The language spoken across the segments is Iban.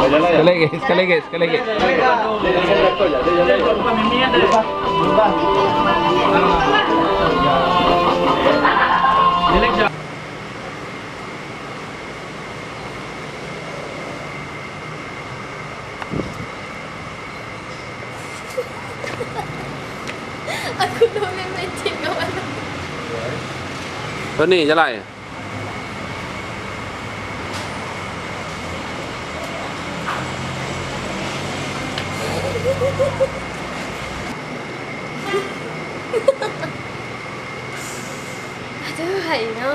Sekali lagi, sekali lagi, sekali lagi. Aku dah main magic kawan. Tony jalai. Aduh, hai no.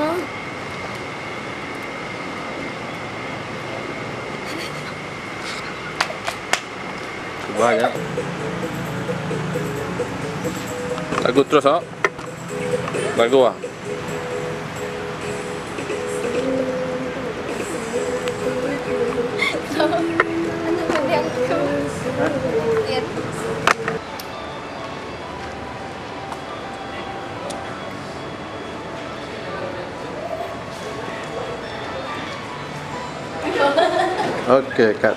Banyak. Lagu terus ah. Lagu ah. Ano ba yang aku? Lihat. Okay, cut.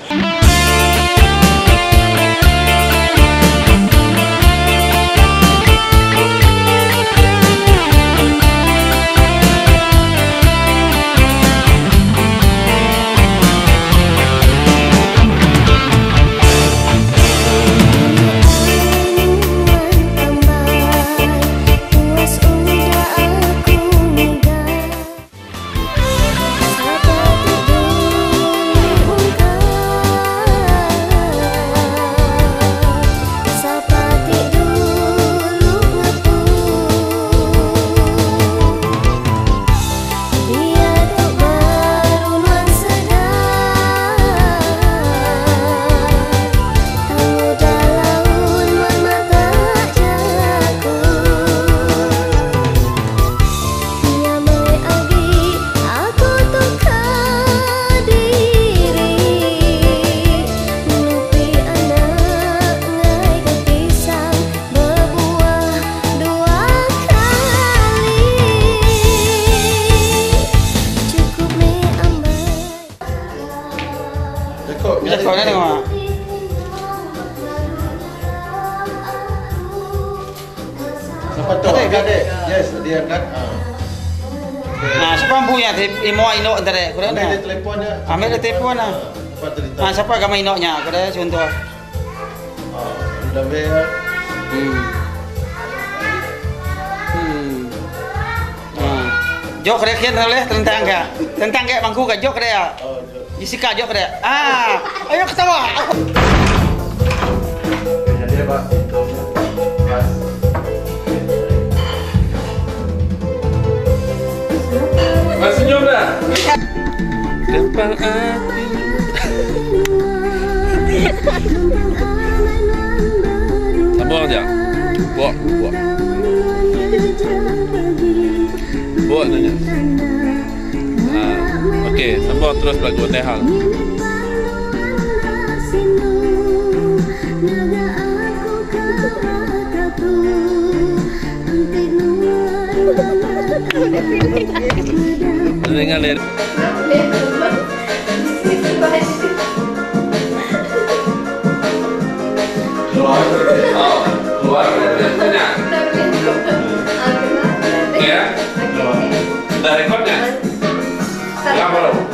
Kau ni tengok. Siapa tu? Angkat dek. Yes, dia angkat. Nah, siapa punya imo ino antara kau Ambil dia telefon dia. Ambil dia telefon lah. Siapa cerita? Ah, siapa gambar inoknya? Kau dah contoh. Dah ambil. Jok dia kian boleh tentang ke? Tentang ke bangku ke jok dia. Jessica jok dia. Ah, ayo ketawa. Jadi apa? Itu. Pas. Mas senyum dah. Gampang hati. Sambung aja. Buat, buat. Buat nanya. Okey, sambung terus lagu Tehal. Dengar lirik. Oh, keluar. Ya. Dah rekodnya? Ya, belum.